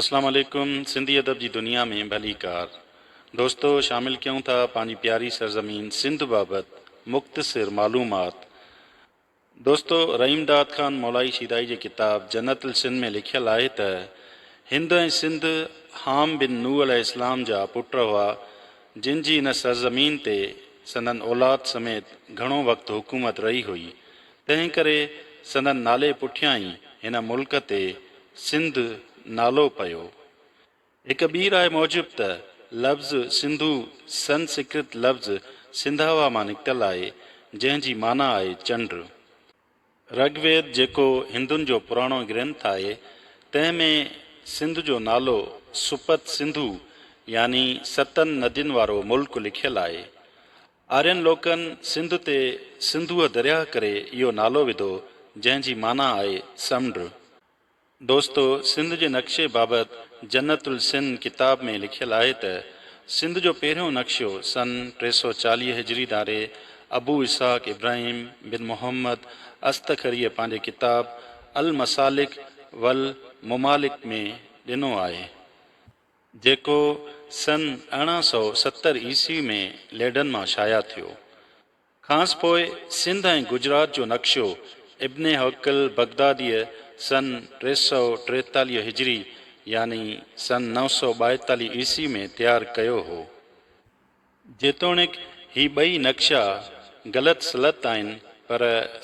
اسلام عليڪم سنڌي ادب جي دنيا ۾ ڀليڪار دوستو شامل ڪيون ٿا پنهنجي پياري سرزمين سنڌ بابت مختصر معلومات دوستو رحيم داد خان مولائي شيدائي جي ڪتاب جنت السنڌ ۾ لکيل آهي ته هند ۽ سنڌ حام بن نوح عليه السلام جا پٽ هئا جن جي هن سرزمين تي سندن اولاد سميت گهڻو وقت حڪومت رهي هئي تنهن ڪري سندن نالي پٺيان ئي هن ملڪ تي سنڌ نالو پيو. هڪ ٻي راء موجب ته لفظ سنڌو سنسڪرت لفظ سنڌاوا مان نڪتل آهي، جنهن جي معنيٰ آهي چنڊ. رگ ويد جيڪو هندن جو پراڻو گرنٿ آهي، تنهن ۾ سنڌ جو نالو سپت سنڌو يعني ستن ندين وارو ملڪ لکيل آهي. آرين لوڪن سنڌ تي سنڌوء درياهه ڪري اهو نالو وڌو، جنهن جي معنيٰ آهي سمنڊ. دوستو سنڌ جي نقشي بابت جنت السنڌ ڪتاب ۾ لکيل آهي ته سنڌ جو پهريون نقشو سن 340 هجري ڌاري ابو اسحاق ابراهيم بن محمد اصطخريء پنهنجي ڪتاب المسالڪ والممالڪ ۾ ڏنو آهي، جيڪو سن 1870 عيسوي ۾ ليڊن مان شايع ٿيو. کانئس پوء سنڌ ۽ گجرات جو نقشو ابن حوقل بغداديء سن 343 هجري يعني سن 942 عيسوي ۾ تيار ڪيو هو. جيتوڻيڪ هي ٻئي نقشا غلط سلط آهن پر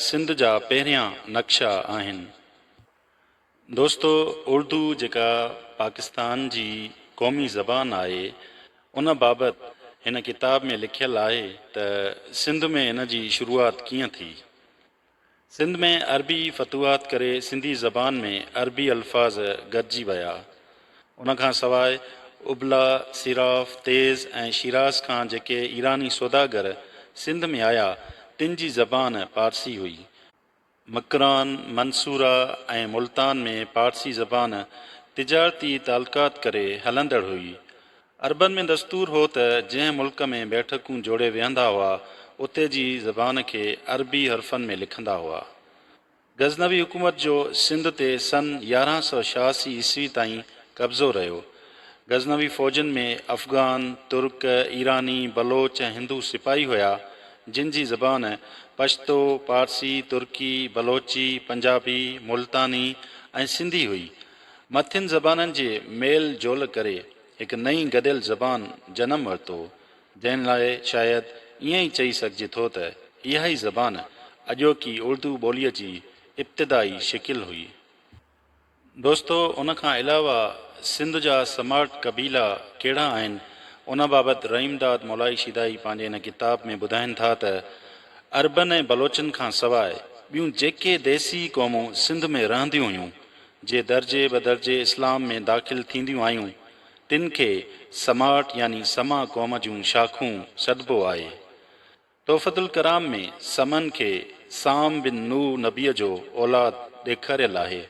سنڌ جا پهريان نقشا آهن. دوستو اردو جيڪا پاڪستان جي قومي زبان آهي ان بابت هن ڪتاب ۾ لکيل آهي ته سنڌ ۾ ان جي شروعات ڪيئن ٿي. سنڌ ۾ عربي فتوحات ڪري سنڌي زبان ۾ عربي الفاظ گڏجي ويا. ان کان سواء ابلا، سيراف، تيز ۽ شيراز کان جيڪي ايراني سوداگر سنڌ ۾ آيا تن جي زبان پارسي هئي. مڪران، منصوره ۽ ملتان ۾ پارسي زبان تجارتي تعلقات ڪري هلندڙ هئي. عربن ۾ دستور هو ته جنهن ملڪ ۾ بيٺڪون جوڙي ويهندا هئا، اتي جي زبان کي عربي حرفن ۾ لکندا هئا. غزنوي حڪومت جو سنڌ تي سن 1186 عيسوي تائين قبضو رهيو. غزنوي فوجن ۾ افغان، ترڪ، ايراني، بلوچ ۽ هندو سپاهي هيا، جن جي زبان پشتو، پارسي، ترڪي، بلوچي، پنجابي، ملتاني ۽ سنڌي هئي. مٿين زبانن جي ميل جول ڪري هڪ نئين گڏيل زبان جنم ورتو، جنهن لاء شايد ائين ئي چئي سگهجي ٿو ته اها ئي زبان اڄوڪي اردو ٻوليء جي ابتدائي شڪل هئي. دوستو ان کان علاوه سنڌ جا سماٽ قبيلا ڪهڙا آهن ان بابت رحيم داد مولائي شيدائي پنهنجي هن ڪتاب ۾ ٻڌائين ٿا ته عربن ۽ بلوچن کان سواء ٻيون جيڪي ديسي قومون سنڌ ۾ رهنديون هيون جي درجي بدرجي اسلام ۾ داخل ٿينديون آيون تن کي سماٽ يعني سما قوم جون شاخون سڏبو آهي. تحفة الڪرام ۾ سمن کي سام بن نوح نبيء جو اولاد ڏيکاريل آهي.